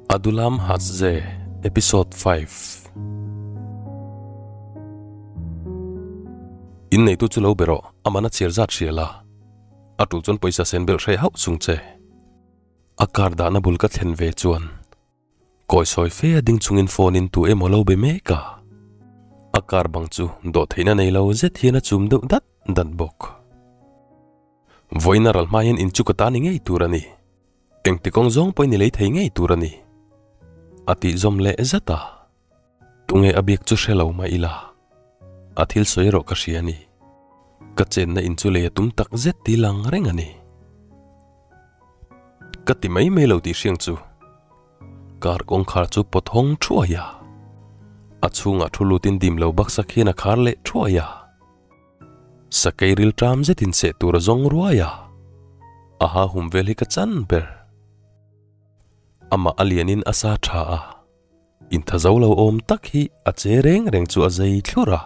Adulam Hatze Episode 5 In neitu chu lo be rawh, amana chhiar zat hria la, a tul chuan pawisa sen belh hreh hauh chung che. A car dahna bul ka thlen ve chuan Kawi sawi fe a ding chungin phone in tu emaw lo be mek a, a car bang chu dawh theihna nei lo zet hian a chum deuh dat dat bawk. Vawiin a ral hma hian in chu ka ta ni ngei tur a ni. Engti kawng zawng pawhin i lei thei ngei tur a ni. A tih zawm leh zat a, tunge a biak chu hre lo mah ila, a thil sawi erawh ka hria a ni. Ka chenna in chu lei a tum tak zet ti lang reng a ni. Ka ti mai mai lo tih hriang chu. Car kawngkhar chu pawt hawng thuai a. A chhungah thu lutin dim lo baksak hian a khar leh thuai a. Sakei ril ṭam zetin seh tur a zawng ruai a. A ha hum vel hi ka chan ber. Amah a lianin a sa ṭha a. Intha zo lo awm tak hi a che reng reng chu a zei thlur a.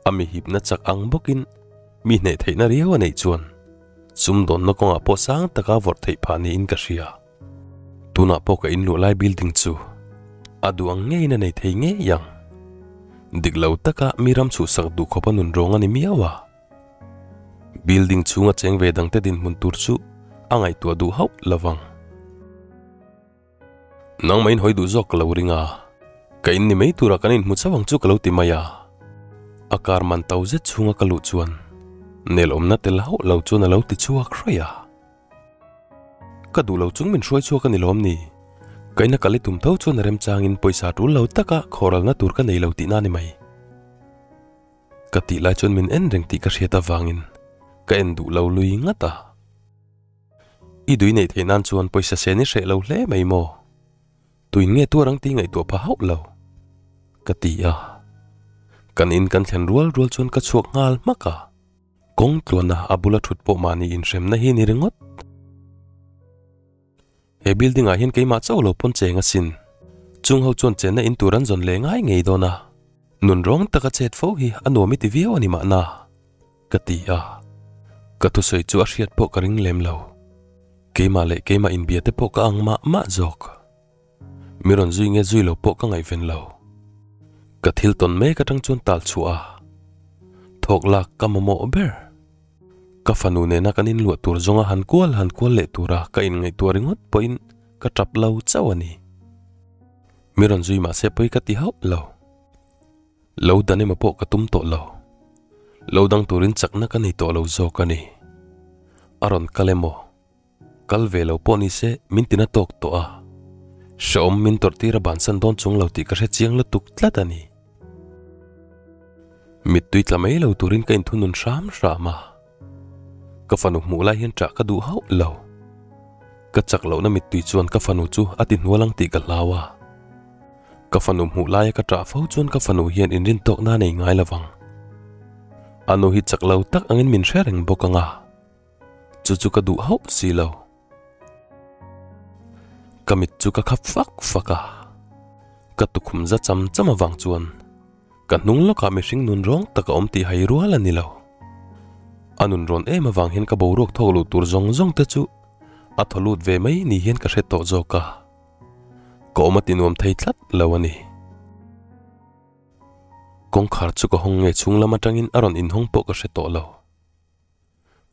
A mi hipna chak ang bawkin mi hneh theihna riau a neih chuan sumdawnna kawngah pawh sang taka vawrh theih phah niin ka hria. Tunah pawh ka inluah lai building chu a duh ang ngeiin a nei thei ngei ang. Dik lo taka mi ram chhuhsak duh khawpa nun rawng a ni miau a. Building chhunga cheng ve dangte dinhmun tur chu a ngaihtuah duh hauh lo vang. Nangmah in hawi duh zawk ka lo ring a, ka in ni mai turah kan inhmu chauh ang chu ka lo ti mai a. A car man to zet chhunga ka luh chuan nel awmna tel hauh lo chuan a lo ti chhuak hraih a. Ka duh lo chung min hruai chhuak a ni lawm ni? Ka ina kal i tum tho chuan a remchangin pawisa tul lo taka khawralna tur ka nei lo tihna a ni mai. Ka tih lai chuan min en reng tih ka hriat avangin ka en duh lo lui ngat a. I dui neih theih nan chuan pawisa sen i hreh lo hle mai maw? Tuin nge tuar ang tih ngaihtuah pha hauh lo? Ka ti a. Kan in kan thlen rual rual chuan ka chhuak nghal hmak a. Kawng tluana a bula thut pawh mahni inhremna hi ni ringawt. He building ah hian keimah chauh lo pawn cheng asin. Chung ho chuan chenna in tur an zawn leh ngai ngei dawn a. Nun rawng taka chet fo hi a nuam i ti viau a ni mahna. Ka ti a. Ka thusawi chu a hriat pawh ka ring lem lo. Keimah leh keimah inbia te pawh ka ang mah mah zawk. Mi rawn zui nge zui lo pawh ka ngaihven lo. Ka thil tawn mek atang chuan tal chhuah a. Thawk lak ka mamawh ber. Ka fanu nena kan inluah tur zawnga han kual han kual leh tura ka inngaihtuah ringawt pawhin ka tap lo chauh a ni. Mi rawn zui mahse pawi ka ti hauh lo. Lo dan emaw pawh ka tum tawh lo. Lo dang turin chakna ka nei tawh lo zawk a ni. A rawn kal emaw? Kal ve lo pawh ni se min tina tawk tawh a. Hrehawm min tawrh tir a bansan dawn chung lo tih ka hre chiang lutuk tlat a ni. Mittui tla mai lo turin ka inthunun hram hram a. Ka fanu hmuh lai hian ṭah ka duh hauh lo. Ka chak lohna mittui chuan ka fanu chu a ti hnual ang tih ka hlau a. Ka fanu hmuh laia ka ṭah fo chuan ka fanu hian inrin tawkna a nei ngai lo vang. A nu hi chak lo tak angin min hre reng bawk ang a. Chu chu ka duh hauh si lo. Ka mit chu ka khap fak fak a. Ka tukhum za cham cham avang chuan ka hnung lawkah mihring nun rawng tak a awm tih hai rual a ni lo. A nun rawn em avang hian ka boruak thawk luh tur zawng zawng te chu a thaw lut ve mai ni hian ka hre tawh zawk a. Ka awm a ti nuam thei tlat lo a ni. Kawngkhar chu ka hawng nge chhung lam atangin a rawn inhawng pawh ka hre tawh lo.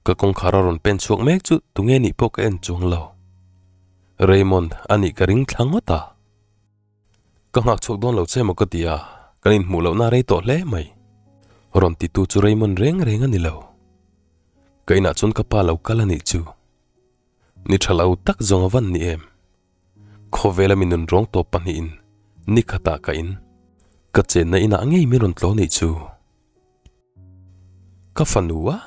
Ka kawngkhar a rawn pen chhuak mek chu tunge nih pawh ka en chuang lo. Raymond a nih ka ring thla ngawt a. Ka nghak chhuak dawn lo che maw ka ti a, kan inhmuh lohna rei tawh hle mai. Rawn titu chu Raymond reng reng a ni lo. Ka inah chuan ka pa lo kal a nih chu. Ni tha lo tak zawng a van ni em? Khawvela mi nun rawng tawp pahnihin ni khatah ka in ka chenna inah ngei min rawn tlaw nih chu. Ka fanu a?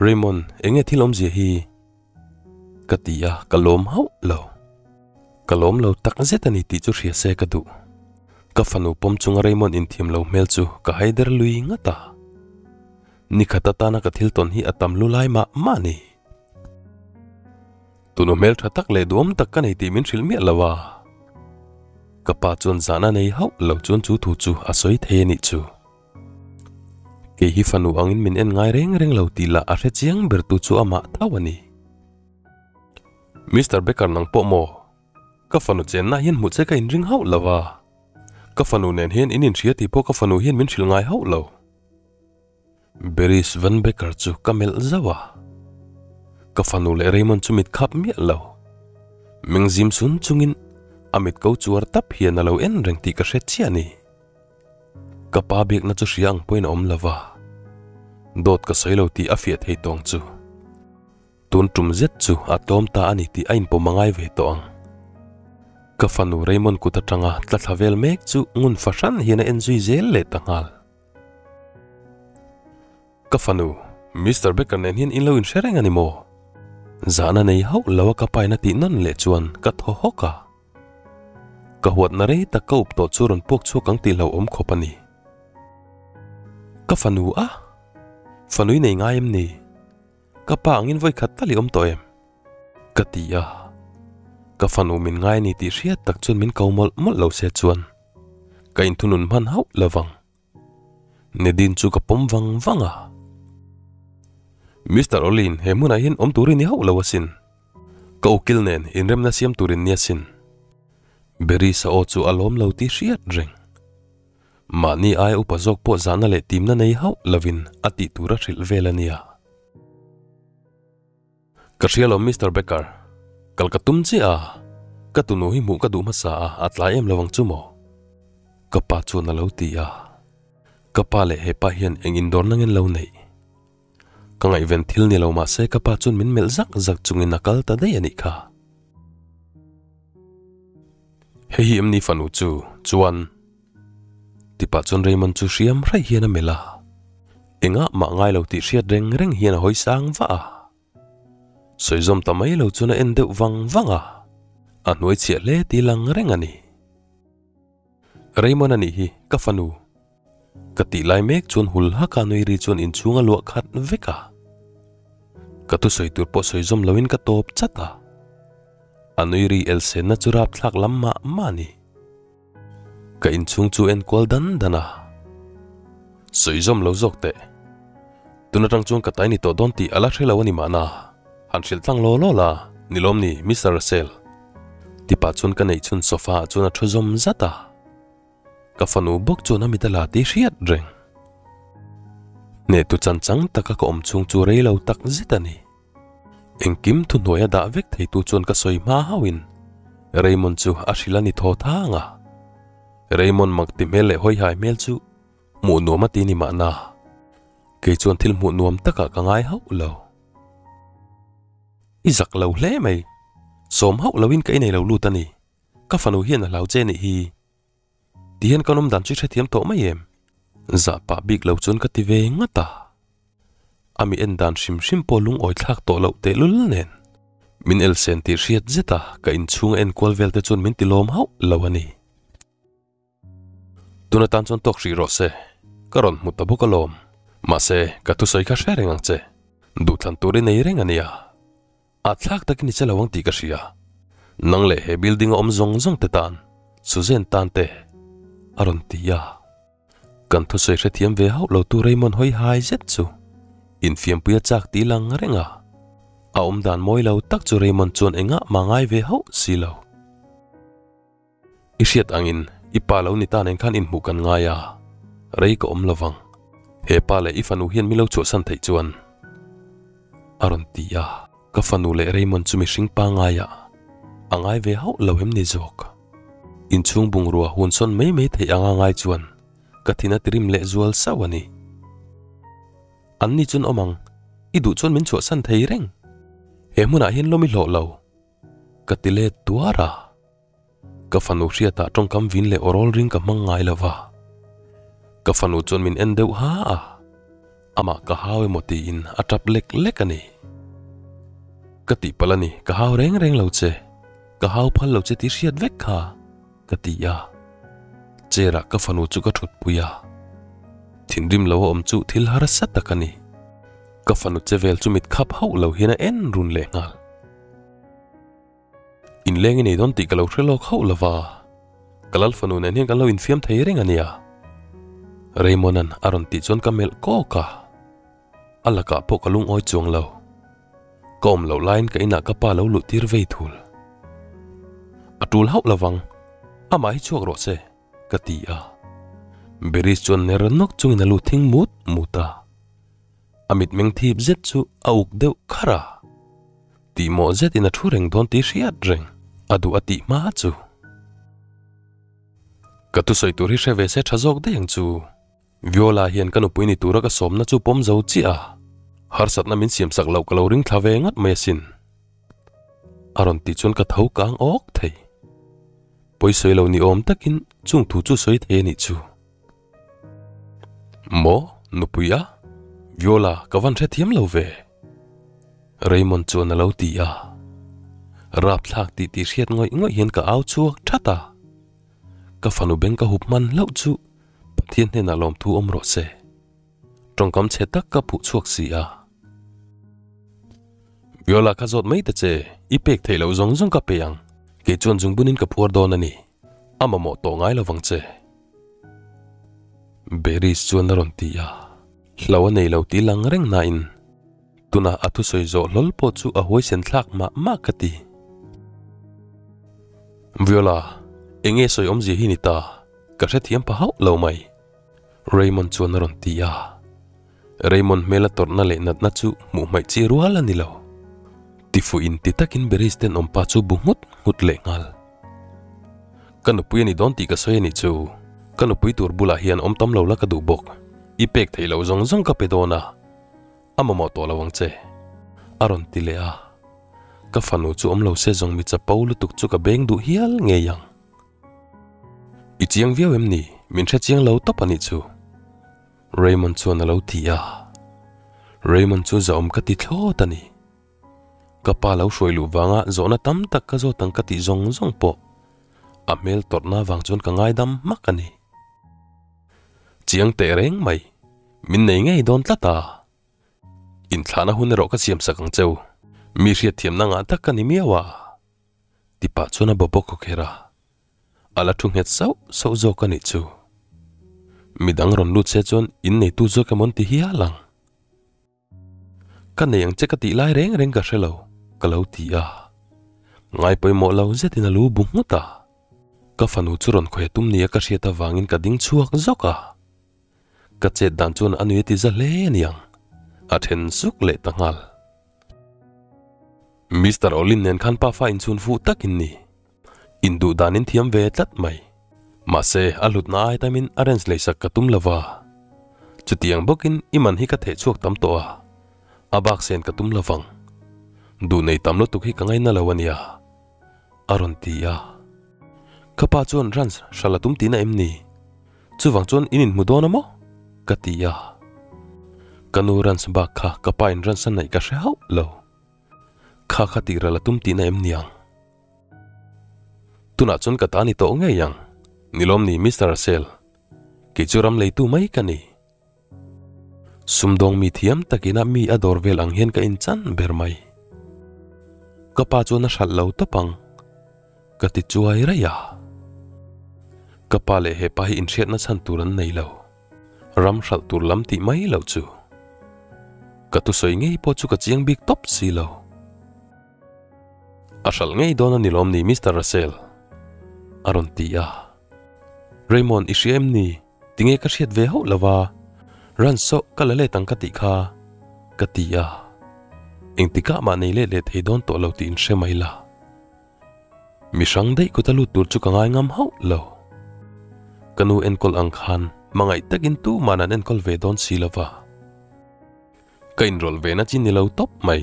Raymond, enge thil awmzia hi? Ka ti a, ka lawm hauh lo. Ka lawm lo tak zet a ni tih chu hria se ka duh. Ka fanu pawm chunga Raymond inthiam lo hmel chu ka haider lui ngat a. Nikhat atana ka thil tawn hi a tam lu lai mah mah a ni. Tunu hmel tha tak leh duhawm tak ka nei tih min hrilh miah lo a. Ka pa chuan zahna nei hauh lo chuan chu thu chu a sawi thei a nih chu. Kei hi fanu angin min en ngai reng reng lo tih lah a hre chiang ber tu chu amah tho a ni. Mister Becker nang pawh maw? Ka fanu chenna hian hmuh che ka inring hauh lo a. Ka fanu nen hian in inhria tih pawh ka fanu hian min hrilh ngai hauh lo. Beris Van Becker chu ka melh zauh a. Ka fanu leh Raymond chu mit khap miah lo. Meng zim sun chungin a mit ko chuar tap hian a lo en reng tih ka hre chiah a ni. Ka pa biakna chu hria ang pawhin a awm lo va, dawt ka sawi lo tih a fiah thei tawng chu. Tun tum zet chu a tlawm ta a ni tih a inpawm a ngai ve tawh ang. Ka fanu Raymond kut atanga tla thla vel mek chu ngun fahran hian a en zui zel leh ta nghal. Ka fanu, Mister Becker nen hian in lo inhre reng a ni maw? Zahna nei hauh lo a ka paina tih nawn leh chuan ka thaw hawk a. Ka huatna rei tak ka up tawh chu rawn puak chhuak ang tih hlauhawm khawp a ni. Ka fanu a? Fanui nei ngai em ni? Ka pa angin vawi khat tal i awm tawh em? Ka ti a. Ka fanu min ngai a ni tih hriat tak chuan min ko mawlh mawlh lo se chuan ka inthunun hman hauh lo vang. Nadine chu ka pawm vang vang a. Mister Olin, he hmunah hian awm turin i hauh lo asin. Ka ukil nen inremna siam turin ni asin. Berisa aw chu a lawm lo tih hriat reng. Mahni aia upa zawk pawh zahna leh timna nei hauh lovin a tih tur a hrilh vel a nia. Ka hria lo Mister Becker, kal ka tum chiah a, ka tunu hi hmuh ka duh hmasa a, a tlai em lo ang chu maw? Ka pa chuan a lo ti a, ka pa leh hepa hian eng indawrna ngen lo neih? Ka ngaihven thil ni lo mahse ka pa chuan min melh zak zak chungin a kal ta daih a nih kha. Hei hi em ni fanu chu? Chuan. Tipah chuan Raymond chu hriam hraih hian a melh a, engah mah ngai lo tih hriat reng reng hian a hawi sang vah a. Sawi zawm ta mai lo chuan a en deuh vang vang a, a hnuai chhiah hle tih lang reng a ni. Raymond a nih hi, ka fanu. Ka tih lai mek chuan hul haka nui ri chuan inchhung a luah khat vek a. Ka thusawi tur pawh sawi zawm loin ka tawp chat a. A nui ri elsenna chu rapthlak lam mah mah a ni. Ka inchhung chu enkual dan dan a, sawi zawm lo zawk teh. Tun atang chuan ka tai ni tawh dawn tih a la hre lo a ni mahna, han hrilh tlang law law la, ni lawm ni Mister Russell? Tipa chuan ka neih chhun sofa ah chuan a thu zawm zat a, ka fanu bawk chuan a mit a la tih hriat reng. Hnehtu chan chang taka ka awm chhung chu rei lo tak zet a ni. Engkim thuhnuai a dah vek theitu chuan ka sawi hma hauhin Raymond chu a hrilh a ni thaw thang a. Raymond mak ti hmel leh hawihai hmel chu hmuh nuam a ti ni mahna, kei chuan thil hmuh nuam takah ka ngai hauh lo. I zak lo hle mai, sawm hauh loin ka inei lo lut a ni, ka fanu hian a hlau che nih hi. Ti hian kan awm dan chu i hrethiam tawh mai em? Zah pah bik lo chuan ka ti ve ngat a. A mi en dan hrim hrim pawh lungawi thlak tawh loh tehlul nen. Min elsen tih hriat zet a, ka inchhung a enkual vel te chuan min ti lawm hauh lo a ni. Tun atan chuan tawk hrih rawh se, ka rawn hmu ta bawk alawm. Mahse, ka thusawi kha hre reng ang che. Duhthlan tur i nei reng a nia. A thlak takin i che lo ang tih ka hria. Nang leh he building a awm zawng zawng te tan, Suzanne tan te, a rawn ti a. Kan thusawi hrethiam ve hauh lo tu Raymond hawi hai zet chu infiampuia chak tih lang reng a. A awm dan mawi lo tak chu Raymond chuan engah mah ngai ve hauh si lo. I hriat angin i pa lo ni ta nen khan inhmuh kan ngai a, rei ka awm lovang. He pa leh i fanu hian mi lo chhuahsan theih chuan a rawn ti a. Ka fanu leh Raymond chu mihring pangaia a ngai ve hauh lo em ni zawk? Inchhung bungrua hun sawn mai mai theih anga ngai chuan ka thin a tirim leh zual sauh a ni. An ni chuan awm ang, i duh chuan min chhuahsan thei reng. He hmunah hian lawm i hlawh lo, ka ti let tuar a. Ka fanu hriatah tawngkam vin leh awrawl ring ka hmang ngai lo va. Ka fanu chuan min en deuh ha a, amah ka hau emaw tiin a tap lek lek a ni. Ka tihpalh a ni, ka hau reng reng lo che, ka hau phal lo che tih hriat vek kha, ka ti a. Chair ah ka fanu chu ka thutpui a, thinrim lo a awm chu thil harsa tak a ni. Ka fanu che vel chu mit khap hauh lo hian a en run leh nghal. Inleng i nei dawn tih ka lo hre lawk hauh lova, ka lal fanu nen hian kan lo infiam thei reng a nia. Raymond-a'n a rawn tih chuan ka melh kawk a, a lakah pawh ka lungawi chuang lo. Ka awm loh laiin ka inah ka pa lo luh tir vei thul. A tul hauh lovang, amah hi chhuak rawh se, ka ti a. Beris chuan ner nawk chungin a lu thing mut mut a. A mitmeng thip zet chu a uk deuh kharh a. Tihmawh zetin a thu reng dawn tih hriat reng a duh a tih hma chu. Ka thusawi tur hi hre ve se tha zawk daih ang chu. Viola hian ka nupui ni tura ka sawmna chu pawm zo chiah a, harsatna min siam sak loh ka lo ring thla ve ngat mai asin. A rawn tih chuan ka tho kang awk thei. Pawisawi lo ni awm takin chung thu chu sawi thei a nih chu. Maw, nupui a? Viola, ka van hrethiam lo ve. Raymond chuan a lo ti a. Rapthlak tih tih hriat ngawih ngawih hian ka au chhuak that a. Ka fanu beng ka hup hman hlauh chu Pathian hnenah lawmthu awm rawh se. Tawngkam chhe tak ka phuh chhuak si a. Viola kha zawt mai ta che, i pek theih loh zawng zawng ka pe ang, kei chuan zungbunin ka phuar dawn a ni. A mamawh tawh ngai lovang che. Beris chuan a rawn ti a, hlo a nei lo tih lang reng nain tunah a thusawi zawh hlawl pawh chu a huaisen thlak mah mah ka ti. Viola, eng nge sawi awmzia hi ni ta? Ka hrethiam pha hauh lo mai. Raymond chuan a rawn ti a. Raymond hmela tawrhna leh natna chu hmuh hmaih chi rual a ni lo. Tifuh in ti takin Beris tenawmpa chu bu nghut nghut leh nghal. Ka nupui a ni dawn tih ka sawi a nih chu. Ka nupui tur bulah hian awm tam lo la ka duh bawk. I pek theih loh zawng zawng ka pe dawn a, a mamawh tawh lo ang che. A rawn ti leh a. Ka fanu chu awm lo se zawng mi chapo lutuk chu ka beng duh hial ngei ang. I chiang viau em ni? Min hre chiang lo tawp a nih chu. Raymond chuan a lo ti a. Raymond chu zahawm ka ti thlawt a ni. Ka pa lo hruai luh vanga zawhna tam tak ka zawt ang ka tih zawng zawng pawh a hmel tawrhna vang chuan ka ngaidam hmak a ni. Chiang teh reng mai, min nei ngei dawn tlat a. Inthlahna hun erawh ka siamsak ang cheu, mi hriatthiamna ngah tak ka ni miau a. Ti pah chuan a baw bawk kher a, a la thu nghet sauh sauh zawk a nih chu. Midang rawn lut se chuan inneitu zawk emaw an ti hial ang. Ka nei ang che ka tih lai reng reng ka hre lo, ka lo ti a. Ngai pawimawh lo zetin a lu bu nghut a. Ka fanu chu rawn khawih a tum nia ka hriat avangin ka ding chhuak zawk a. Ka chet dan chuan a nui a ti za hle a niang, a then suk leh ta nghal. Mister Olin nen khan pafa inchhun fuh takin ni. Induh danin thiam ve tlat mai. Mahse, a hlutna ai tamin a ranch leisak ka tum lova. Chutiang bawkin i man hi ka theh chhuak tam tawh a, a bak sen ka tum lovang. Duh nei tam lutuk hi ka ngaina lo a nia, a rawn ti a. Ka pa chuan ranch hral a tum tihna em ni? Chuvang chuan in inhmu dawn a maw? ka ti a. Ka nu ranch bak kha ka pa in ranch a neih ka hre hauh lo. Kha kha tih ral a tum tihna em niang? Tunah chuan ka ta ni tawh ngei ang. Ni lawm ni Mister Russell? Kei chu ram leitu mai ka ni. Sumdawng mi thiam takin a mi a dawr vel ang hian ka inchan ber mai. Ka pa chuan a hralh lo tawp ang. Ka ti chuai raih a. Ka pa leh he pa hi inhriatna chhan tur an nei lo. Ram hralh tur lam tih mai loh chu. Ka thusawi ngei pawh chu ka chiang bik tawp si lo. A hralh ngei dawn a ni lawm ni Mister Russell? A rawn ti a. Raymond i hria em ni? Tinge ka hriat ve hauh lova run sawh ka la let ang ka tih kha ka ti a. Engtikah mah nei let leh thei dawn tawh lo tih inhre mai la. Mi hrang daih kut a lut tur chu ka ngai ngam hauh lo. Ka nu enkawl ang khan hmangaih takin tuman an enkawl ve dawn si lova. Ka inrawlh ve na chi ni lo tawp mai.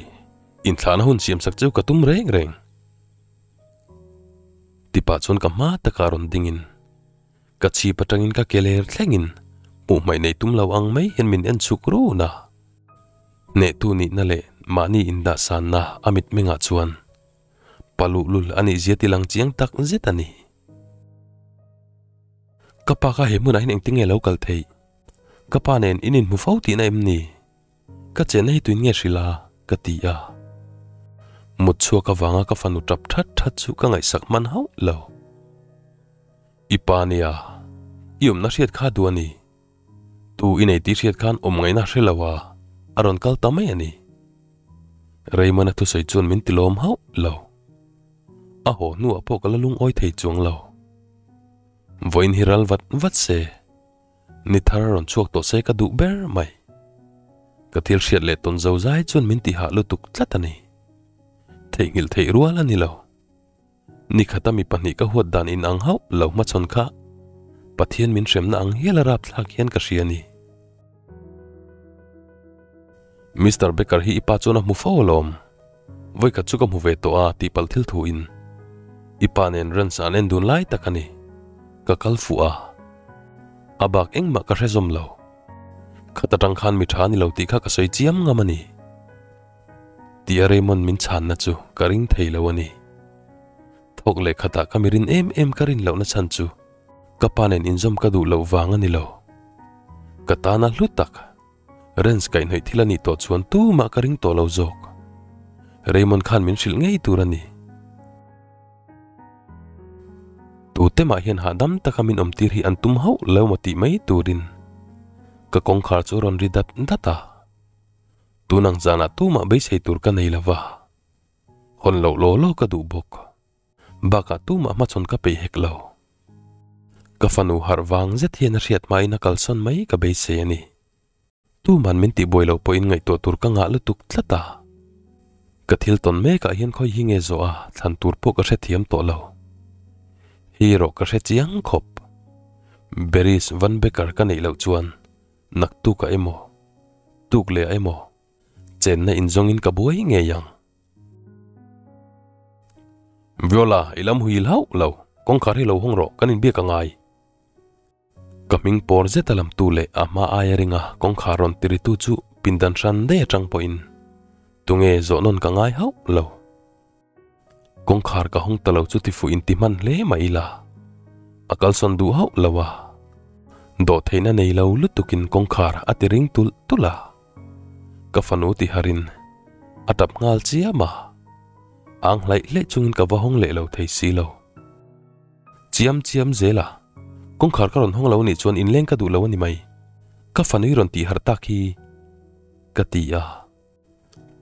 Inthlahna hun siamsak chu ka tum reng reng. Tipah chuan ka hma takah rawn dingin ka chhip atangin ka ke ler thlengin hmuh hmaih nei tum lo ang mai hian min en chhuk run a. Hnehtu nihna leh mahni indahsanna a mitmengah chuan pa luhlul a nih zia ti lang chiang tak zet a ni. Ka pa kha he hmunah hian engtin nge lo kal theih? Ka pa nen in inhmu fo tihna em ni? Ka chenna hi tuin nge hrilh a? ka ti a. Mut chhuak avanga ka fanu tap that that chu ka ngaihsak hman hauh lo. I pa nia, i awmna hriat kha duh a ni. Tu i nei tih hriat khan awm ngaihna hre lo a, a rawn kal ta mai a ni. Raymond-a thusawi chuan min tilawm hauh lo. A haw hnuah pawh ka la lungawi thei chuang lo. Vawiin hi ral vat vat se, ni thar a rawn chhuak tawh se ka duh ber mai. Ka thil hriat leh tawn zo zai chuan min tihah lutuk tlat a ni. Theihnghilh theih rual a ni lo. Ni khata mi pahnih ka huat dan in ang hauh lo hmachhawn kha Pathian min hremna ang hial a rapthlak hian ka hria a ni. Mister Becker hi i pa chuan a hmu fo alawm. Vawikhat chu ka hmu ve tawh a tih palh thil thu in i pa nen Rance an en dun lai tak a ni. Ka kal fuh a. A bak engmah ka hre zawm lo. Khat atang khan mi tha a ni lo tih kha ka sawi chiam ngam a ni. Tia Raymond min chhanna chu ka ring thei lo a ni. Thawk leh khatah ka mi rin em em ka rin lohna chhan chu ka pa nen inzawm ka duh loh vang a ni lo. Ka tana hlu tak Rens kaihhnawih thil a nih tawh chuan tumah ka ring tawh lo zawk. Raymond khan min hrilh ngei tur a ni. Tute mah hian hahdam taka min awmtir hi an tum hauh lo maw tih mai turin ka kawngkhar chu a rawn ri dat dat a. Tun ang zanah tumah beisei tur ka nei lo va, hawn loh law law ka duh bawk. Bakah tumah hmachhawn ka peih hek lo. Ka fanu harh vang zet hian a hriat hmain a kalsawn mai ka beisei a ni. Tuman min tihbuai loh pawhin ngaihtuah tur ka ngah lutuk tlat a. Ka thil tawn mekah hian khawi hi nge zawh a thlan tur pawh ka hrethiam tawh lo. Hi erawh ka hre chiang khawp. Beris Van Becker ka neih loh chuan Naktukah emaw, tuk leh ah emaw, chenna inzawngin ka buai ngei ang. Viola, i lam huil hauh lo, kawngkhar hi lo hawng rawh, kan inbiak a ngai. Ka hming pawr zet a lamtu leh a hma aia ringa kawngkhar rawn tiritu chu pindan hran daih atang pawhin tunge zawh nawn ka ngai hauh lo. Kawngkhar ka hawng ta lo chu tifuh in ti hman hle mah ila, a kalsawn duh hauh lo a. Dawhtheihna nei lo lutukin kawngkhar a ti ring tulh tulh a. Ka fanu ti harin a tap nghal chiam a. Ang hlaih hlaih chungin ka va hawng leh lo thei si lo. Chiam chiam zel a, kawngkhar ka rawn hawng lo anih chuan inleng ka duh lo a ni mai. Ka fanu i rawn tih harh tak hi ka ti a.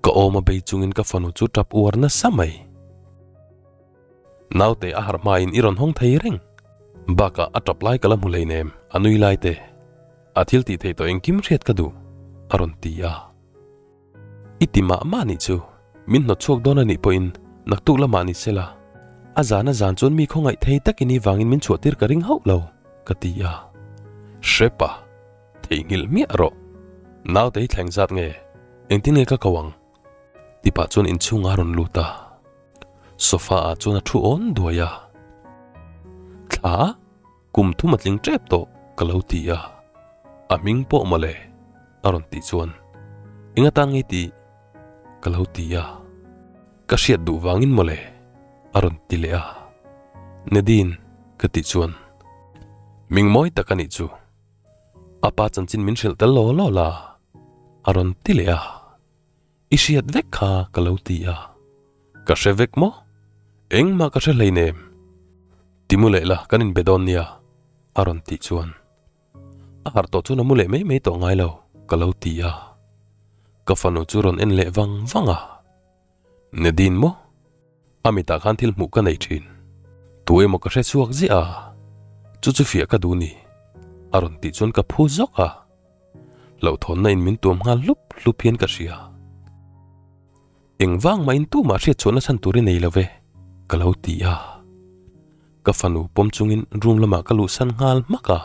Ka awm a bei chungin ka fanu chu tap uar nasa mai. Naute a harh hmain i rawn hawng thei reng. Bakah a tap lai ka la hmu hleinem, a nui lai te. A thil tih theih tawh engkim hriat ka duh, a rawn ti a. I ti mah mah nih chu, min hnawt chhuak dawn a nih pawhin naktuk lamah ni sela. A zan a zan chuan mi khawngaih thei takin i vangin min chhuahtir ka ring hauh lo, ka ti a. Hrepa! Theihnghilh miah rawh. Naute hi thleng zat nge? Engtin nge ka ko ang? Tipah chuan inchhung a rawn lut a. Sofa ah chuan a thu awn duai a. Thla a? Kum thum a tling tep tawh ka lo ti a. A hming pawh mawle a rawn tih chuan eng atan nge tih ka lo ti a. Ka hriat duh vangin mawle a rawn ti leh a. Nadine ka tih chuan hming mawi tak a nih chu. A pa chanchin min hrilh tel law law la, a rawn ti leh a. I hriat vek kha ka lo ti a. Ka hre vek maw? Engmah ka hre hleinem. Ti mu leh la, kan inbe dawn nia, a rawn tih chuan. A harh tawh chuan a mu leh mai mai tawh ngai lo, ka lo ti a. Ka fanu chu rawn en leh vang vang a. Nadine maw? A mitah khan thil hmuh ka nei thin. Tu emaw ka hre chhuak ziah a, chu chu fiah ka duh ni, a rawn tih chuan ka phu zawk a. Hlauhthawnna in min tuam nghal hlup hlup hian ka hria. Engvang mah in tumah hriat chhuahna chhan tur i nei lo ve, ka lo ti a. Ka fanu pawm chungin room lamah ka luhsan nghal hmak a.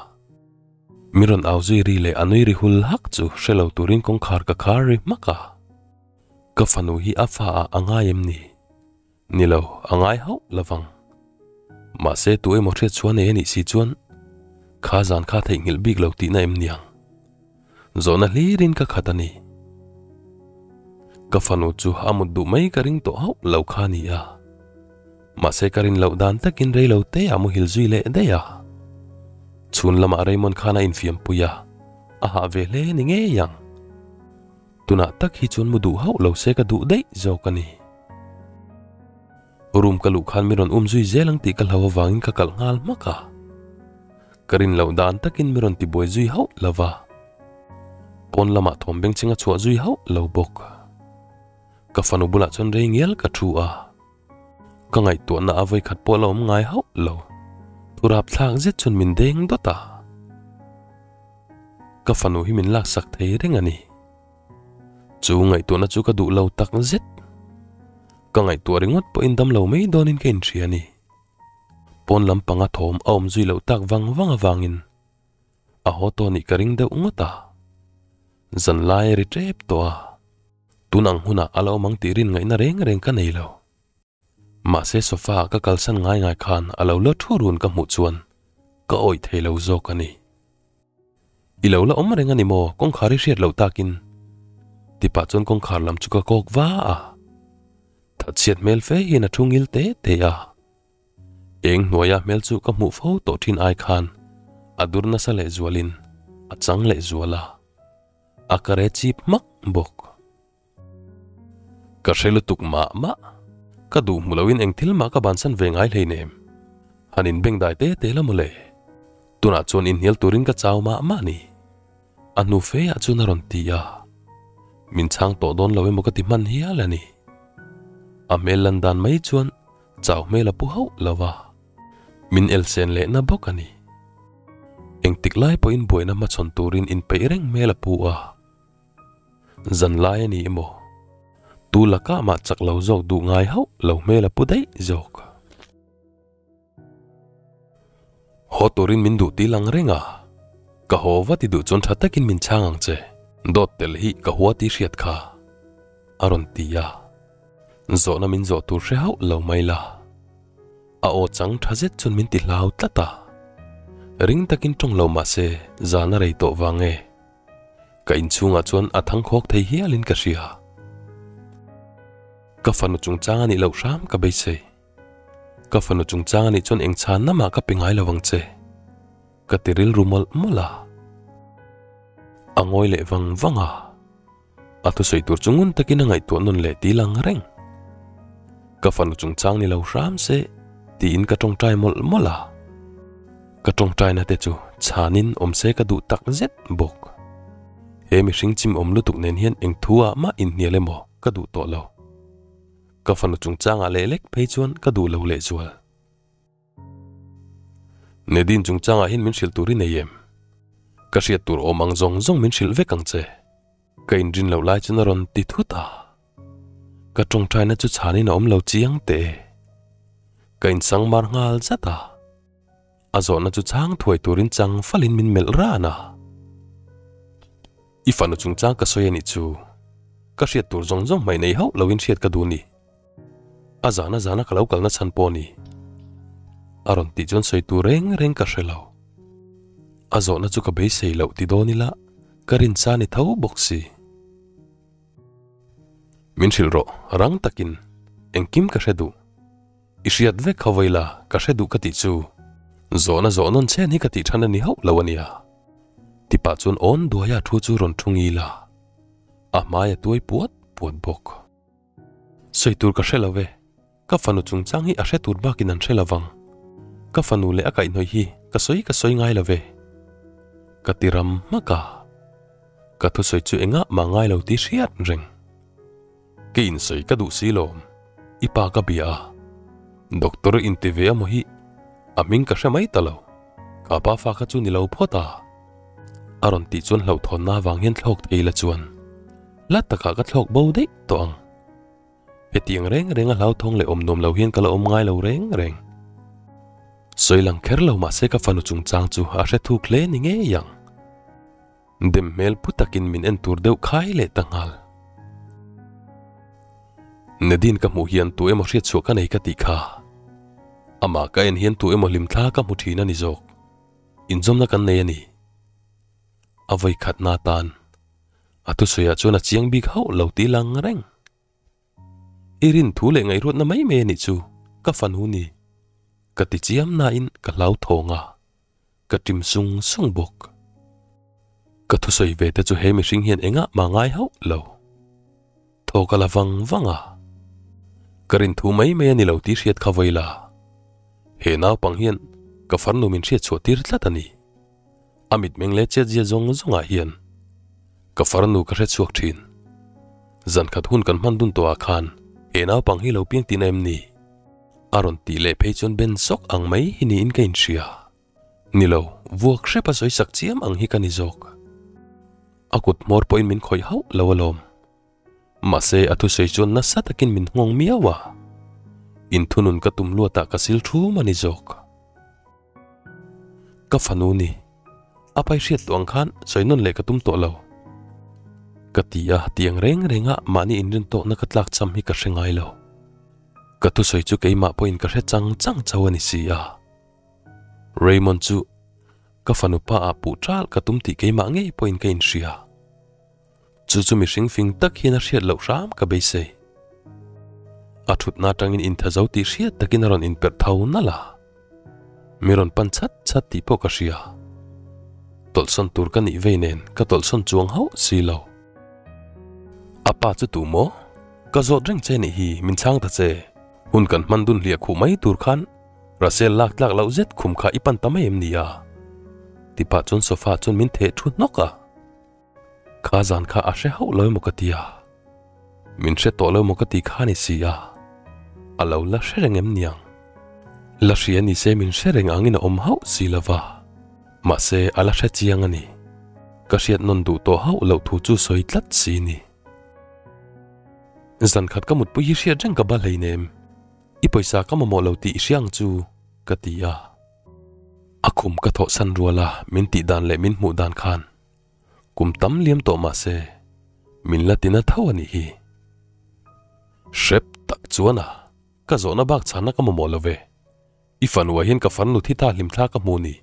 Mi rawn au zui ri leh a nui ri hul hak chu hre lo turin kawngkhar ka khar ri hmak a. Ka fanu hi a fa ah a ngai em ni? Ni lo, a ngai hauh lovang. Mahse tu emaw hriat chhuah nei a nih si chuan kha zan kha theihnghilh bik lo tihna em niang? Zawhna hlirin ka khat a ni. Ka fanu chu a mut duh mai ka ring tawh hauh lo kha a ni a. Mahse ka rin loh dan takin rei lo te a muhil zui leh daih a. Chhun lamah Raymond khan a infiampui a, a hah ve hle ni ngei ang. Tunah tak hi chuan mu duh hauh lo se ka duh daih zawk a ni. Room ka luh khan mi rawn um zui zel ang tih ka hlau avangin ka kalh nghal hmak a. Ka rin loh dan takin mi rawn tibuai zui hauh lo va. Pawn lamah thawm bengchheng a chhuah zui hauh lo bawk. Ka fanu bulah chuan rei ngial ka thu a. Ka ngaihtuahna a vawikhat pawh la awm ngai hauh lo. Thu rapthlak zet chuan min deng dawt a. Ka fanu hi min laksak thei reng a ni. Chu ngaihtuahna chu ka duh lo tak zet. Ka ngaihtuah ringawt pawhin dam lo mai dawnin ka inhria a ni. Pawn lampanga thawm a awm zui loh tak vang vang avangin a haw tawh nih ka ring deuh ngawt a. Zan lai a ri tep tawh a. Tun ang hunah a lo awm ang tih rin ngaihna reng reng ka nei lo. Mahse sofa ah ka kalsan ngai ngai khan a lo la thu run ka hmuh chuan ka awih thei lo zawk a ni. I lo la awm reng a ni maw kawngkhar i hriat loh takin? Ti pah chuan kawngkhar lam chu ka kawk va a. Thatchhiat hmel fe hian a thu ngil te te a. Eng hnuaia hmel chu ka hmuh fo tawh thin ai khan a dur nasa leh zualin a chang leh zual a. A ka re chip hmak bawk. Ka hre lutuk mah mah. Ka duh hmu loin eng thil mah ka bansan ve ngai hleinem. Han inbengdai te te la mawle. Tunah chuan inhnial turin ka chau mah mah ni. A hnu fe ah chuan a rawn ti a. Min chhang tawh dawn lo emaw ka ti hman hial a ni. A hmel lan dan mai chuan chau hmel a pu hauh lo va. Min elsen lehna bawk a ni. Engtik lai pawhin buaina hmachhawn turin inpeih reng hmel a pu a. Zan lai a ni emaw? Tu lakah mah chak lo zawk duh ngai hauh lo hmel a pu daih zawk. Haw turin min duh ti lang reng a, ka haw vat i duh chuan tha takin min chhang ang che, dawt tel hi ka hua tih hriat kha, a rawn ti a. Zawhna min zawh tur hre hauh lo mai la. A aw chang tha zet chuan min ti hlau tlat a. Ring takin tawng lo mah se zan a rei tawh vang e. Ka inchhungah chuan a thangkhawk thei hialin ka hria. Ka fanu chungchang a nih loh hram ka beisei. Ka fanu chungchang a nih chuan eng chhanna mah ka pe ngai lo ang che. Ka ti rilru mawlh mawlh a. A ngawi leh vang vang a. A thusawi tur chu ngun takin a ngaihtuah nawn leh ti lang reng. Ka fanu chungchang ni lo hram se tiin ka tawngtai mawlh mawlh a. Ka tawngtaina te chu chhanin awm se ka duh tak zet bawk. He mihring chim awm lutuk nen hian eng thu ah mah inhnial emaw ka duh tawh lo. Ka fanu chungchangah leh lek phei chuan ka duh lo lehzual. Nedin chungchangah hian min hrilh tur i nei em? Ka hriat tur awm ang zawng zawng min hrilh vek ang che. Ka inrin loh lai chuan a rawn ti thut a. Ka tawngtaina chu chhanin a awm lo chiang teh e. Ka insang mar nghal zat a. A zawhna chu chhang thuai turin chang falin min melh ran a. I fanu chungchang ka sawi a nih chu. Ka hriat tur zawng zawng hmai nei hauh loin hriat ka duh ni. A zana zana ka lo kalna chhan pawh ni. A rawn tih chuan sawi tur reng reng ka hre lo. A zawhna chu ka beisei loh ti dawn ila ka rinsa ni tho bawk si. Min hrilh rawh rang takin engkim ka hre duh. I hriat vek kha vawi la ka hre duh ka tih chu. Zawhna zawh nawn chen hi ka tih than a ni hauh lo a nia. Tipah chuan awn duaia thu chu rawn thu ngil a. A hmai a tuai puat puat bawk. Sawi tur ka hre lo ve, ka fanu chungchang hi a hre tur bakin an hre lo vang. Ka fanu leh a kaihhnawih hi ka sawi ka sawi ngai lo ve. Ka ti ram hmak a, ka thusawi chu engah mah ngai lo tih hriat reng. Ka insawi ka duh si lawm, i pa ka bia a, doctor inti ve amaw hi a hming ka hre mai ta lo, ka pa fa kha chu ni lo phawt a. A rawn tih chuan hlauhthawnna avang hian thlawk thei la chuan hla takah ka thlawk bo daih tawh ang. Hetiang reng reng a hlauthawng leh awm nuam lo hian ka la awm ngai lo reng reng. Sawi lang kher lo mahse ka fanu chungchang chu a hre thuk hle ni ngei ang. Dem hmel pu takin min en tur deuh khai leh ta nghal. Nadine ka hmuh hian tu emaw hriatchhuah ka nei ka tih kha. Amah ka en hian tu emaw hlimthla ka hmu thin a ni zawk. Inzawmna kan nei a ni. A vawi khatna atan a thusawiah chuan a chiang bik hauh lo tih lang reng. I rin thu leh ngaihruatna mai mai a nih chu ka fanu ni. Ka ti chiam nain ka hlau thawng a, ka ṭim sung sung bawk. Ka thusawi ve te chu he mihring hian engah mah ngai hauh lo. Thaw ka la vang vang a, ka rin thu mai mai a ni lo tih hriat kha vawi la. He naupang hian ka farnu min hriat chhuah tir tlat a ni. A mitmeng leh chetzia zawng zawngah hian ka farnu ka hre chhuak thin. Zan khat hun kan hman dun tawhah khan he naupang hi lo piang tihna em ni? A rawn tih leh phei chuan ben sawk ang mai hi niin ka inhria. Ni lo, vuak hrep a sawi sak chiam ang hi ka ni zawk. A kut hmawr pawhin min khawih hauh lo alawm. Mahse a thusawi chuan nasa takin min nghawng miau a. Inthunun ka tum luatah ka sil thum a ni zawk. Ka fanu ni. A pai hriat tawh ang khan sawi nawn leh ka tum tawh lo. Ka ti a, tiang reng renga mahni inrin tawkna ka tlak cham hi ka hre ngai lo. Ka thusawi chu keimah pawhin ka hre chang chang chauh a ni si a. Raymond chu ka fanu pa ah puh ṭal ka tum tih keimah ngei pawhin ka inhria. Chu chu mihring fing tak hian a hriat loh hram ka beisei. A thutna atangin intha zo tih hriat takin a rawn inperh tho nalh a. Mi rawn pan chat chat tih pawh ka hria. Tawlhsawn tur ka nih vei nen ka tawlhsawn chuang hauh si lo. A pa chu tu maw? Ka zawt reng che nih hi min chhang ta che. Hun kan hman dun hliah khuh mai tur khan Russell lak tlak loh zet khum kha i pan ta mai em ni a? Ti pah chuan sofa chuan min theh thu hnawk a. Kha zan kha a hre hauh lo emaw ka ti a, min hre tawh lo emaw ka ti kha ni si a, a lo la hre reng em niang? La hria ni se min hre reng angin a awm hauh si lo va, mahse a la hre chiang a ni. Ka hriat nawn duh tawh hauh loh thu chu sawi tlat si ni. Zan khat ka mutpui hi hriat reng ka ba hleinem, i pawisa ka mamawh lo tih i hria ang chu, ka ti a. A khum ka thawhsan rual a, min tih dan leh min hmuh dan khan Kum tam liam tawh mah se, min la tina tho a nih hi. Hrep tak chuan a, ka zawhna bak chhana ka mamawh lo ve. I fanuah hian ka farnu thi ta hlim thla ka hmu ni.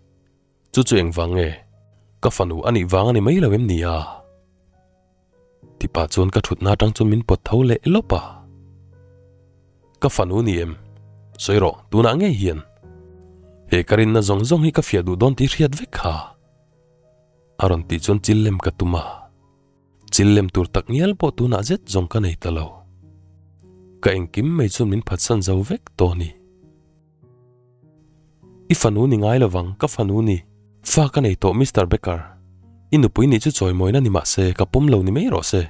Chu chu engvang nge? Ka fanu a nih vang a ni mai lo em ni a? Tipa chuan ka thutna atang chuan min pawt tho leh lawp a. Ka fanu ni em? Sawi rawh, tunah ngei hian. He ka rinna zawng zawng hi ka fiah duh dawn tih hriat vek kha. A rawn tih chuan chil lem ka tum a, chil lem tur tak ngial pawh tunah zet zawng ka nei ta lo. Ka engkim mai chuan min phatsan zo vek tawh a ni. I fanu ni ngai lovang, ka fanu ni. Fa ka nei tawh Mister Becker, i nupui nih chu chawimawina ni mahse ka pawm lo ni mai rawh se.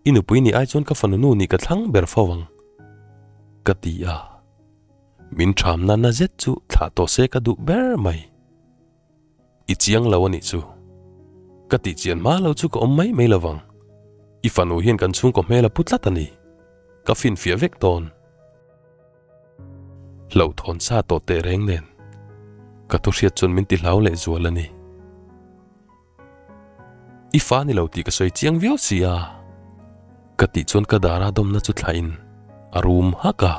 I nupui nih ai chuan ka fanu nu nih ka thlang ber fo ang, ka ti a. Min thamna na zet chu thlah tawh se ka duh ber mai. I chiang lo a nih chu. Ka tih chian hma lo chu ka awm mai mai lovang. I fanu hian kan chhungkaw hmel a pu tlat a ni. Ka finfiah vek dawn. Hlauhthawn sa tawh teh reng nen. Ka thu hriat chuan min ti hlau leh zual a ni. I fa ni lo tih ka sawi chiang viau si a. Ka tih chuan ka dara dawmna chu thlahin a rum hak a.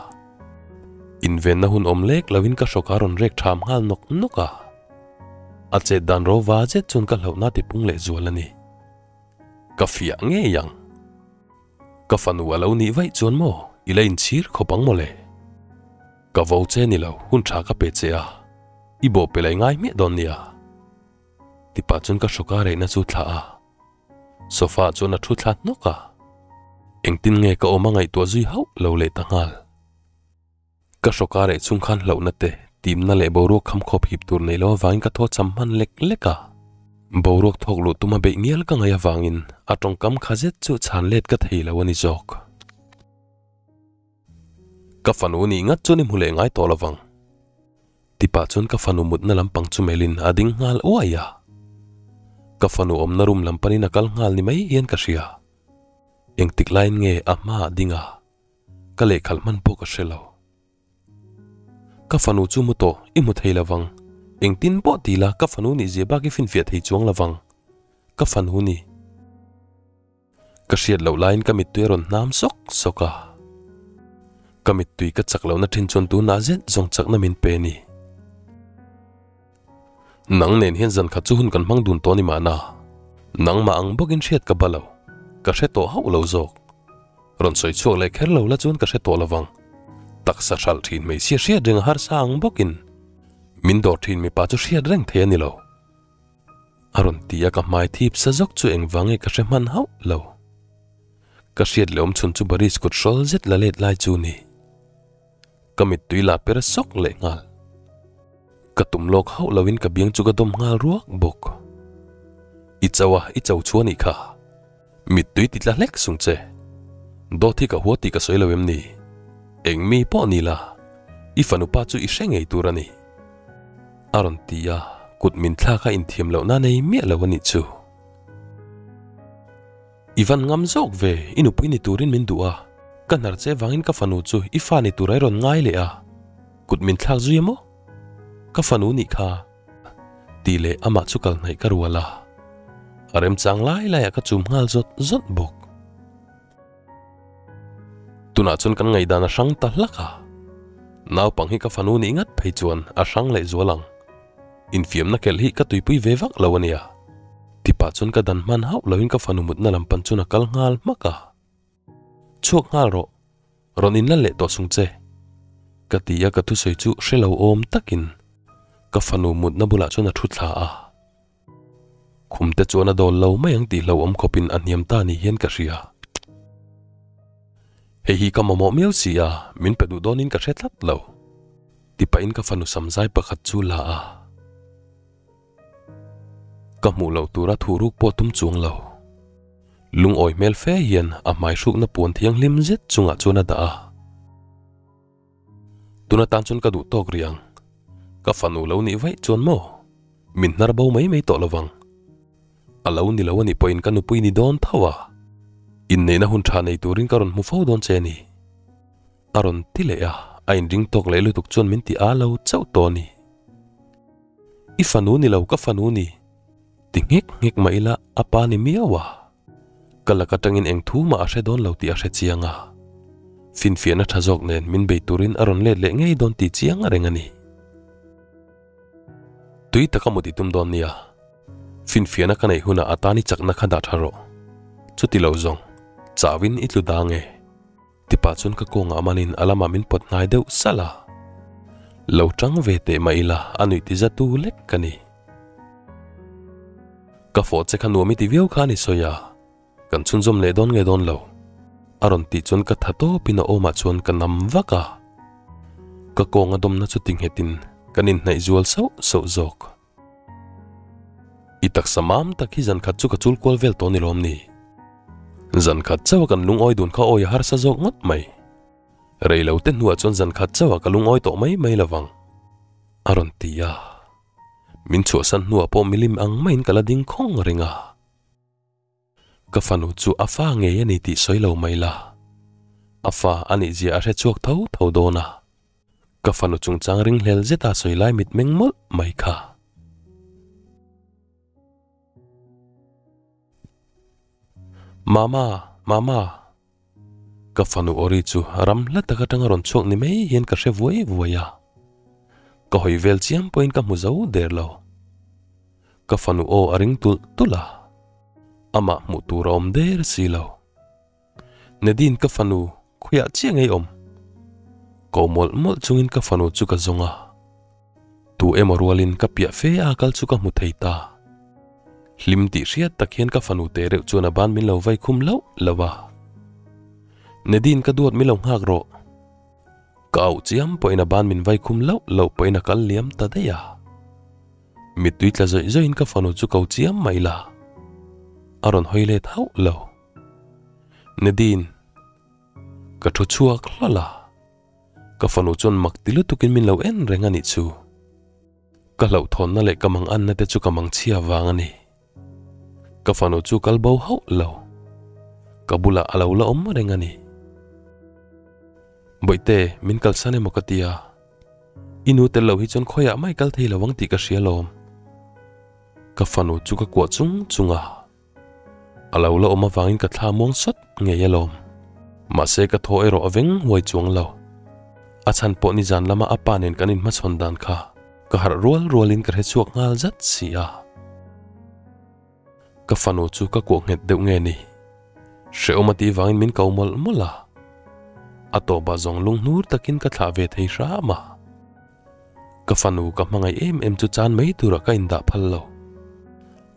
Invenna hun awm lek loin ka hrawk a rawn rek tham nghal nawk nawk a. A chet dan ro va zet chuan ka hlauhna ti pung leh zual a ni. Ka fiah ngei ang. Ka fanu a lo nih vaih chuan maw i la inchhir khawp ang mawle. Ka vo che ni lo hun tha ka pe che a, i bawhpelh a i ngai hmiah dawn nia. Tipa chuan ka hrawk a rehna chu thlah a, sofa ah chuan a thu thla hnawk a, engtin nge ka awm a ngaihtuah zui hauh lo leh ta nghal. Ka hrawk a reh chung khan hlauhna te, timna leh boruak kham khawp hip tur nei lo avangin ka thaw cham hman lek lek a. Boruak thawk luh tuma beih ngial ka ngaih avangin a tawngkam kha zet chu chhan let ka thei lo a ni zawk. Ka fanu nih ngat chuan i hmu leh ngai tawh lovang. Tipah chuan ka fanu mutna lampang chu melhin a ding nghal uai a. Ka fanu awmna room lam panin a kal nghal ni mai hian ka hria. Engtik laiin nge a hmaah ding a, ka lehkhalh hman pawh ka hre lo. Ka fanu chu mu tawh, i hmu thei lovang. Engtin pawh ti la, ka fanu nih zia bak i finfiah thei chuang lovang. Ka fanu ni. Ka hriat loh laiin ka mittui a rawn hnam sawk sawk a. Ka mittui ka chak lohna thin chuan tunah zet zawng chakna min pe ni. Nang nen hian zan khat chu hun kan hmang dun tawh ni mahna. Nangmah ang bawkin hriat ka ba lo. Ka hre tawh hauh lo zawk. Rawn sawi chhuak leh kher lo la chuan ka hre tawh lovang. Taksa hralh thin hmeichhia hriat reng a harsa ang bawkin min dawr thin mipa chu hriat reng thei a ni lo. A rawn ti a, ka hmai thip sa zawk chu engvang nge ka hre hman hauh lo. Ka hriat leh awm chhun chu Baris kut hrawl zet la let lai chu ni. Ka mittui la per sawk leh nghal. Ka tum lawk hauh loin ka biang chu ka dawm nghal ruak bawk. I cho a, i cho chu a nih kha. Mittui ti tla hlek sung che. Dawt hi ka hua tih ka sawi lo em ni? Eng mi pawh ni la. I fanu pa chu i hre ngei tur a ni. A rawn ti a, kut min thlak a inthiam lohna nei miah lo a nih chu. I van ngam zawk ve, i nupui ni turin min duh a, ka hnar che vangin ka fanu chu i fa ni tura i rawn ngai leh a, kut min thlak zui a maw? Ka fanu nih kha. Tih leh amah chu kal hnaih ka rual a, a remchang lai laiah ka chum nghal zawt zawt bawk. Tunah chuan kan ngaihdan a hrang ta hlak a, naupang hi ka fanu nih ngat phei chuan a hrang leh zual ang. Infiamna kelh hi ka tuipui ve vak lo a nia. Tipah chuan ka dan hman hauh loin ka fanu mutna lam pan chuan a kal nghal hmak a. Chhuak nghal rawh, rawn inla leh tawh sung che. Ka ti a ka thusawi chu hre lo awm takin ka fanu mutna bulah chuan a thu thla a. Khum te chuan a dawl lo mai ang tih hlauhawm khawpin a hniam ta ni hian ka hria. Hei hi ka mamawh miau si a, min pe duh dawnin ka hre tlat lo. Ti pahin ka fanu samzai pakhat chu la a. Ka hmuh loh tura thuh ruk pawh tum chuang lo. Lungawi hmel fe hian a hmai hrukna puan thianghlim zet chungah chuan a dah a. Tuna tan chuan ka duh tawk rih ang. Ka fanu lo nih vaih chuan maw? Min hnar bo mai mai tawh lovang. A lo ni lo a nih pawhin ka nupui ni dawn tho a. Inneihna hun tha nei turin ka rawn hmu fo dawn che a ni. A rawn ti leh a, a inring tawk leh lutuk chuan min ti a lo chauh tawh a ni. I fanu ni lo ka fanu ni. Ti nghek nghek mah ila a pa ni miau a. Ka lak atangin eng thu mah a hre dawn lo tih a hre chiang a. Finfiahna tha zawk nen min bei turin a rawn let leh ngei dawn tih chiang a reng a ni. Tui taka mut i tum dawn nia. Finfiahna ka neih hunah a tan i chakna kha dah tha rawh. Chuti lo zawng, chauhin i tlu dang e. Tipa chuan ka kawngah manin a lamah min pawt hnai deuh salh a. Lo tang ve teh mah ila a nuih ti za tu lek ka ni. Ka fawh che kha nuam i ti viau kha a ni sawi a, kan chhunzawm leh dawn nge dawn lo? A rawn tih chuan ka tha tawpin a awmah chuan ka nam vak a. Ka kawng a dawmna chu ti nghetin kan inhnaih zual sauh sauh zawk. I taksa mam tak hi zan khat chu ka chul kual vel tawh ni lawm ni? Zan khat chauh a kan lungawi dun kha awi a harsa zawk ngawt mai. Rei lo te hnuah chuan zan khat chauh a ka lungawi tawh mai mai lovang. A rawn ti a. Min chhuahsan hnuah pawh milim ang maiin ka la ding khawng reng a. Ka fanu chu a fa ngei a ni tih sawi lo mai la. A fa a nih zia a hre chhuak tho tho dawn a. Ka fanu chungchang ringhlel zeta sawi lai mitmeng mawlh mai kha. Mama, Mama. Ka fanu awri chu ram hla tak atanga rawn chhuak ni mai hian ka hre vuai vuai a. Ka hawi vel chiam pawhin ka hmu zo der lo. Ka fanu aw a ring tulh tulh a, amah hmuh tur a awm der si lo. Nadine ka fanu khawiah chiah ngei awm? Ko mawlh mawlh chungin ka fanu chu ka zawng a. Tu emaw rualin ka piah fe a kal chu ka hmu thei ta. Hlim tih hriat tak hian ka fanu teh reuh chuan a ban min lo vai khum loh loh a. Nadine ka duat min lo nghak rawh. Ka auh chiam pawhin a ban min vai khum loh loh pawhin a kal liam ta daih a. Mittui tla zawih zawihin ka fanu chu ko chiam mai la. A rawn hawi let hauh lo. Nadine. Ka thu chhuak hlawlh a. Ka fanu chuan mak ti lutukin min lo en reng a nih chu. Ka hlauhthawnna leh ka mang anna te chu ka mang chhia vang a ni. Ka fanu chu kal bo hauh lo. Ka bulah a lo la awm reng a ni. Bawihte, min kalsan emaw ka ti a. I nu tel lo hi chuan khawiah mai kal thei lo ang tih ka hria lawm. Ka fanu chu ka kuah chung chung a. A lo la awm avangin ka thla muang sawt ngei alawm. Mahse ka thaw erawh a veng huai chuang lo. A chhan pawh nizan lama a pa nen kan inhmachhawn dan kha ka harh rual rualin ka hre chhuak nghal zat si a. Ka fanu chu ka kuah nghet deuh nge ni? Hrehawm a tih vangin min ko mawlh mawlh a. A tawpah zawng lunghnur takin ka thlah ve thei hram a. Ka fanu ka hmangaih em em chu chan mai turah ka indah phal lo.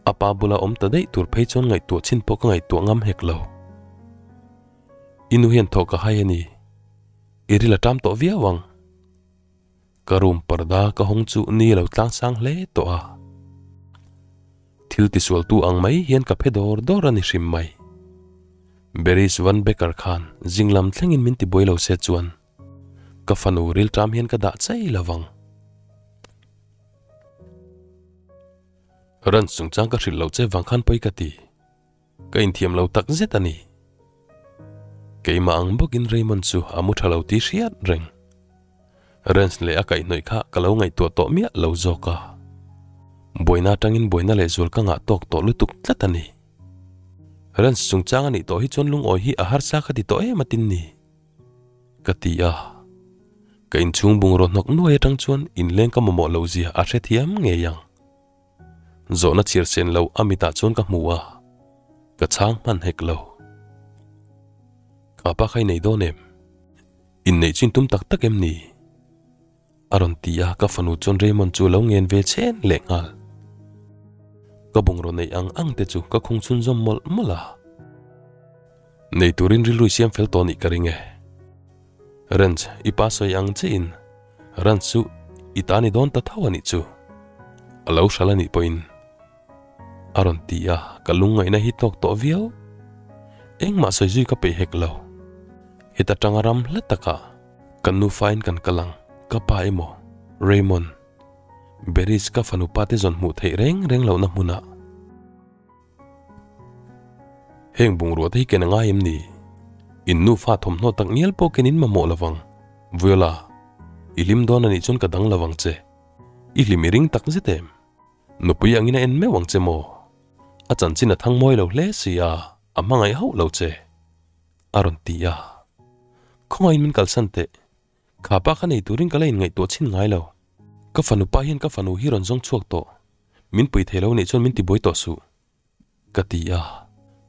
A pa bula awm ta daih tur phei chuan ngaihtuah chin pawh ka ngaihtuah ngam hek lo. I nu hian thawh ka hai a ni. I ril a ṭam tawh viau ang. Ka room parda ka hawng chu ni a lo tlang sang hle tawh a. Thil tisualtu ang mai hian ka phe dawr dawr a ni hrim mai. Beris Van Becker khan zinglam thlengin min tibuai lo se chuan. Ka fanu rilṭam hian ka dah chei lovang. Ran chungchang ka hrilh loh che vang khan pawi ka ti. Ka inthiam lo tak zet a ni. Keimah ang bawkin Raymond chu a mu tha lo tih hriat reng. Rens leh a kaihhnawih kha ka lo ngaihtuah tawh miah lo zawk a. Buaina atangin buaina leh zual ka ngah tawk tawh lutuk tlat a ni. Rens chungchang a nih tawh hi chuan lungawi hi a harsa ka ti tawh em atin ni. Ka ti a. Ka inchhung bungraw hnawk nuai atang chuan inleng ka mamawh loh zia a hrethiam ngei ang. Zawhna chhiar sen lo a mitah chuan ka hmu a, ka chhang hman hek lo. Ka pa kha i nei dawn em? Inneih chin tum tak tak em ni? A rawn ti a, ka fanu chuan Raymond chu a lo ngen ve chhen leh nghal. Ka bungraw neih ang ang te chu ka khung chhunzawm mawlh mawlh a. Nei turin rilru i siam fel tawh nih ka ring e. Ranch, i pa sawi ang chiin Ranch chu i ta ni dawn ta tho a nih chu. A lo hral a nih pawhin a rawn ti a, ka lungngaihna hi tawk tawh viau. Engmah sawi zui ka peih hek lo. Heta tanga ram hla takah kan nufain kan kal ang, ka pa emaw Raymond, Beris ka fanu pa te zawn hmuh theih reng reng lohna hmunah. Heng bungrua te hi ken a ngai em ni? In nufa thawmhnaw tak ngial pawh ken in mamawh lovang. Viola, i hlim dawn a nih chuan ka dang lovang che. I hlim i ring tak zet em? Nupui angin a en meuh ang che maw? A chanchin a thang mawi lo hle si a, a hmangaih hauh lo che. A rawn ti a. Khawngaihin min kalsan teh. Kha pa kha nei turin ka la inngaihtuah chhin ngai lo. Ka fanu pa hian ka fanu hi rawn zawng chhuak tawh. Min pui thei lo nih chuan min tibuai tawh suh. Ka ti a,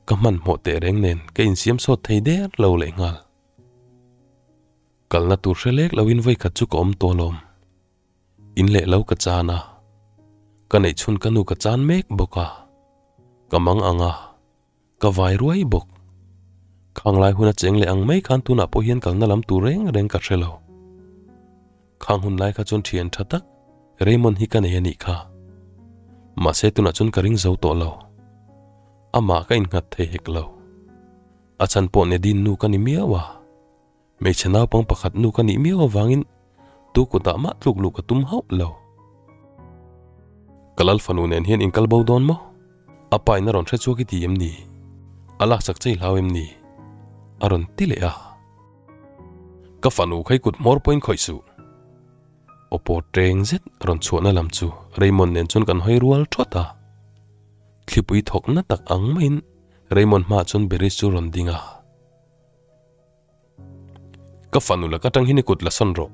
ka hmanhmawh teh reng nen ka insiam sawt thei der lo leh nghal. Kalna tur hre lek loin vawikhat chu ka awm tawh alawm. In leh lo ka chan a, ka neih chhun ka nu ka chan mek bawk a, ka mang ang a, Ka vai ruai bawk. Khang lai hun a cheng leh ang mai khan tunah pawh hian kalna lam tur reng reng ka hre lo. Khang hun lai kha chuan thian tha tak Raymond hi ka nei a nih kha. Mahse tunah chuan ka ring zo tawh lo. Amah ka innghat thei hek lo. A chhan pawh Nadine nu ka ni miau a. Hmeichhe naupang pakhat nu ka nih miau avangin tu kutah mah tluk luh ka tum hauh lo. Ka lal fanu nen hian in kal bo dawn maw? A pa in a rawn hre chhuak i ti em ni? A laksak che i hlau em ni? A rawn ti leh a. Ka fanu kha i kut hmawr pawhin khawih suh. Aw pawt reng zet rawn chhuahna lam chu Raymond nen chuan kan hawi rual thawt a. Thlipui thawk na tak ang maiin Raymond hmaah chuan Beris chu rawn ding a. Ka fanu laka tang hian i kut la sawn rawh.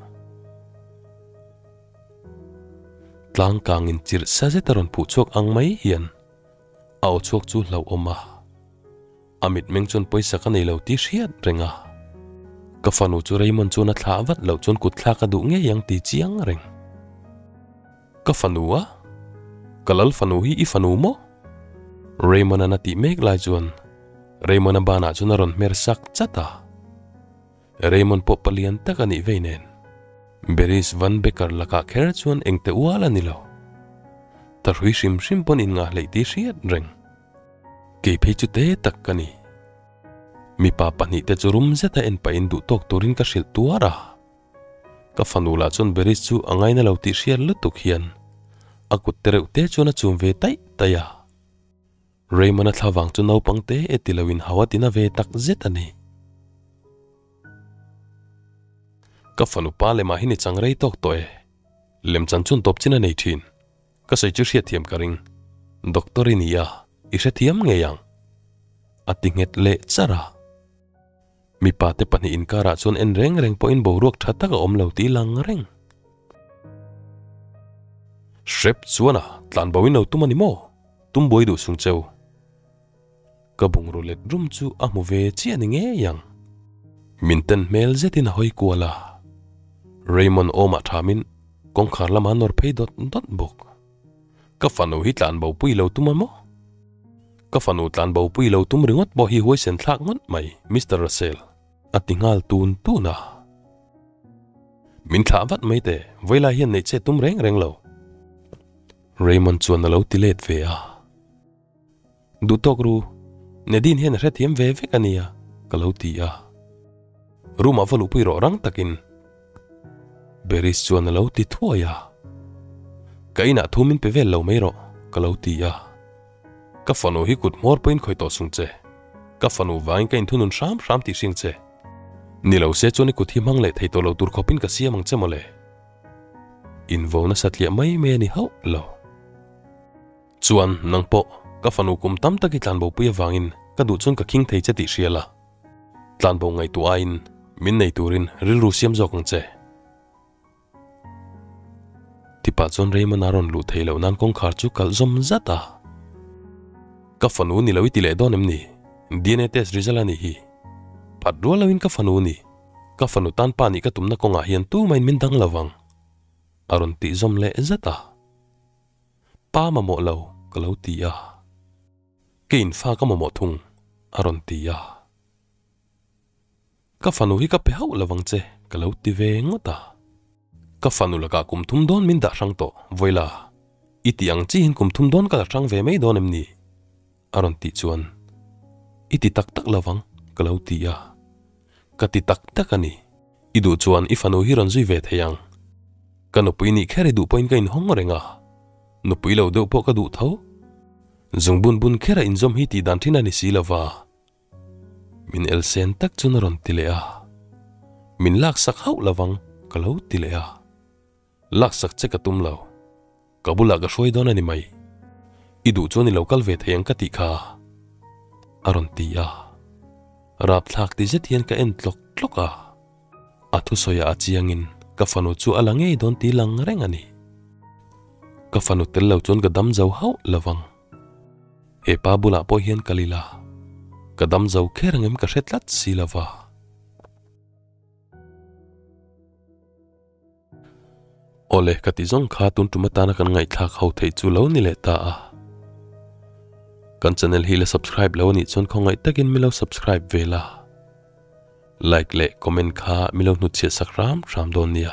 Tlang kangin chirh sa zet a rawn phuh chhuak ang mai hian a aw chhuak chu hlauhawm a. A mitmeng chuan pawisa ka nei lo tih hriat reng a. Ka fanu chu Raymond chuan a thlah vat loh chuan kut thlak a duh ngei ang ti chiang reng. Ka fanu a? Ka lal fanu hi i fanu maw? Raymond-a'n a tih mek lai chuan Raymond-a banah chuan a rawn hmer sak chat a. Raymond pawh palian tak a nih vei nen. Beris Van Becker lakah kher chuan engte ual a ni lo. Tahrui hrim hrim pawn inngahhleih tih hriat reng. Kei phei chu te tak ka ni. Mipa pahnihte chu rum zeta en pahin duhtawk turin ka hrilh tuar a. Ka fanu lah chuan Beris chu a ngaina lo tih hriat lutuk hian a kut te reuh te chuan a chum ve taih taih a. Raymond-a thla vang chu naupang te e ti loin hau a tina ve tak zet a ni. Ka fanu pa lemah hi ni chang rei tawk tawh e. Lemchan chuan tawp chin a nei thin. Ka sawi chu hriatthiam ka ring. Doctor i ni a, i hrethiam ngei ang. A ti nghet leh char a. Mipa te pahnih inkarah chuan en reng reng pawhin boruak tha tak a awm lo tih lang reng. Hrep chuan a, tlan bo in lo tum a ni maw? Tum buai duh sung cheu. Ka bungraw let rum chu a hmu ve chiah ni ngei ang. Min ten hmel zetin a hawi kual a. Raymond awmah thamin kawngkhar lamah a nawr phei dawt dawt bawk. Ka fanu hi tlan bo pui lo tum a maw? Ka fanu tlan bo pui lo tum ringawt pawh hi huaisen thlak ngawt mai, Mister Russell, a ti nghal tun tun a. Min thlah vat mai teh, vawi lai hian neih che tum reng reng lo. Raymond chuan a lo ti let ve a. Duh tawk ru, Nadine hian a hrethiam ve vek a nia, ka lo ti a. Room ah va luhpui rawh rang takin. Beris chuan a lo ti thuai a. Ka inah thu min pe vel lo mai rawh, ka lo ti a. Ka fanu hi kut hmawr pawhin khawih tawh sung che. Ka fanu vangin ka inthunun hram hram tih hring che. Ni lo se chuan i kut hi hmang leh thei tawh lo tur khawpin ka siam ang che mawle. Invo nasa tliah mai mai a ni hauh lo. Chuan nang pawh ka fanu kum tam tak i tlanbo pui avangin ka duh chuan ka khing thei che tih hria la. Tlanbo ngaihtuah aiin min nei turin rilru siam zawk ang che. Tipah chuan Raymond a rawn luh theih loh nan kawngkhar chu kalh zawm zat a. Ka fanu ni lo i ti leh dawn em ni? DNA test result a nih hi. Phat rual loin ka fanu ni. Ka fanu tan pa nih ka tumna kawngah hian tumahin min dang lo vang. A rawn tih zawm leh zat a. Pa mamawh lo ka lo ti a. Ka infa ka mamawh thung a rawn ti a. Ka fanu hi ka pe hauh lovang che ka lo ti ve ngawt a. Ka fanu lakah kum thum dawn min dah hrang tawh, Vawila, i tih ang chihin kum thum dawn ka la hrang ve mai dawn em ni? A rawn tih chuan, I ti tak tak lovang ka lo ti a. Ka ti tak tak a ni. I duh chuan i fanu hi rawn zui ve thei ang. Ka nupui nih kher i duh pawhin ka inhawng reng a. Nupui lo deuh pawh ka duh tho. Zung bun bun khera inzawm hi tih dan thin a ni si lova. Min elsen tak chuan a rawn ti leh a. Min laksak hauh lovang ka lo ti leh a. Laksak che ka tum lo. Ka bulah ka hruai dawn a ni mai. I duh chuan i lo kal ve thei ang ka tih kha. A rawn ti a. Rapthlak ti zet hian ka en tlawk tlawk a. A thusawi ah a chiangin ka fanu chu a la ngei dawn ti lang reng a ni. Ka fanu tel lo chuan ka dam zo hauh lovang. He pa bulah pawh hian kal ila, ka dam zo kher ang em ka hre tlat si lova. Awle ka ti zawng kha tun tum atana kan ngaihthlak ho theih chu lo ni leh ta a. Kan channel hi la subscribe lo anih chuan khawngaih takin mi lo subscribe ve la. Like leh comment kha mi lo hnutchhiah sak hram hram dawn nia.